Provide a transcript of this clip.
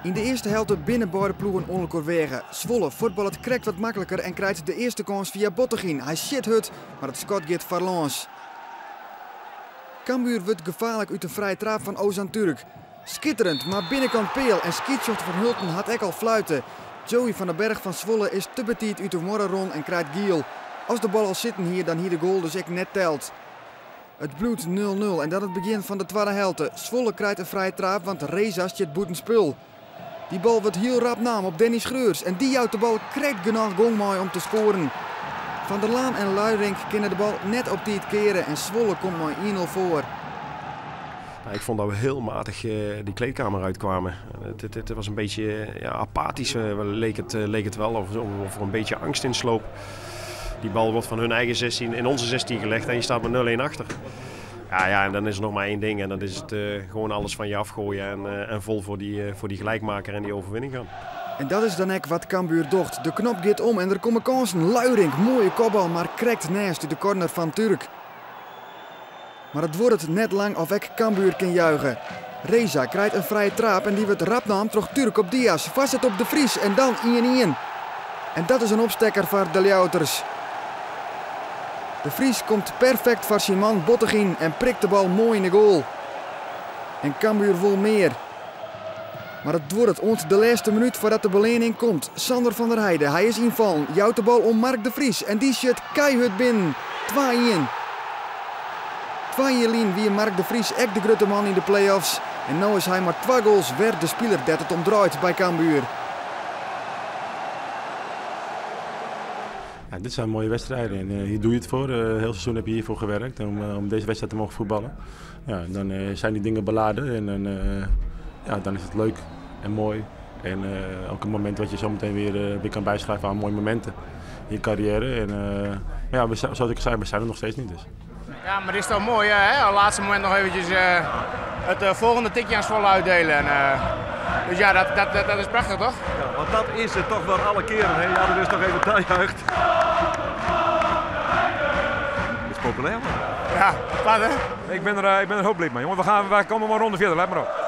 Yn de earste helte binne beide ploegen oan elkoar weage. Zwolle fuotballet krekt wat makliker en krijt de earste kâns fia Botteghin. Hy sjit hurd, mar it skot giet foarlâns. Cambuur wurdt gefaarlik út in frije traap fan Ozan Türk. Skitterend, mar binnenkant peal en skiedsrjochter Van Hulten hat ek al fluite. Joey van den Berg fan Zwolle is te betiid út de muorre rûn en krijt giel. As de bal al sitten hie, dan hie de goal dus ek net teld. It bliuwt 0-0 en dan it begjin fan de twadde helte. Zwolle krijt in frije traap, want Reza stiet bûtenspul. Dy bal wurdt hiel rap naam op Danny Schreurs en dy jout de bal krekt genôch gong mei om te skoaren. Van der Laan en Luirink kinne de bal net op tiid keare en Zwolle komt mei 1-0 foar. Nou, ik vond dat we heel matig die kleedkamer uitkwamen. Het was een beetje, ja, apathisch, leek het wel, of er een beetje angst in sloop. Die bal wordt van hun eigen 16 in onze 16 gelegd en je staat met 0-1 achter. Ja, en dan is er nog maar één ding en dat is het gewoon alles van je afgooien en vol voor die gelijkmaker en die overwinning gaan. En dat is dan ek wat Cambuur docht. De knop giet om en der komme kânsen. Luirink, moaie kopbal, mar krekt neist út de corner fan Türk. Mar it duorret net lang of ek Cambuur kin juiche. Reza krijt in frije traap en dy wurdt rap naam troch Türk op Diaz. Foarset op De Vries en dan 1-1. En dat is in opstekker foar de Ljouwerters. De Vries komt perfekt foar syn man Botteghin en prikt de bal moai yn de goal. En Cambuur wol mear. Mar it duorret oant de lêste minút foardat de beleanning komt. Sander van der Heide, hy is ynfallen, jout de bal oan Mark de Vries en dy sjit keihurd binnen. 2-1. 2 jier lyn wie Mark de Vries ek de grutte man yn de play-offs. En no is hy mei 2 goals wer de spiler dêr't it om draait by Cambuur. Ja, dit zijn mooie wedstrijden en hier doe je het voor. Heel seizoen heb je hiervoor gewerkt om deze wedstrijd te mogen voetballen. Ja, en dan zijn die dingen beladen en dan is het leuk en mooi. En ook een moment wat je zometeen weer kan bijschrijven aan mooie momenten in je carrière. En ja, zoals ik zei, we zijn er nog steeds niet. Dus. Ja, maar dit is toch mooi, hè? Op het laatste moment nog eventjes het volgende tikje aan Zwolle uitdelen. En dus ja, dat is prachtig, toch? Ja, want dat is het toch wel alle keren, hè? Ja, er is nog even tajuicht. Het is populair, man. Ja, wat hè? Ik ben er heel blij mee, jongen. Wij komen maar een ronde verder, let maar op.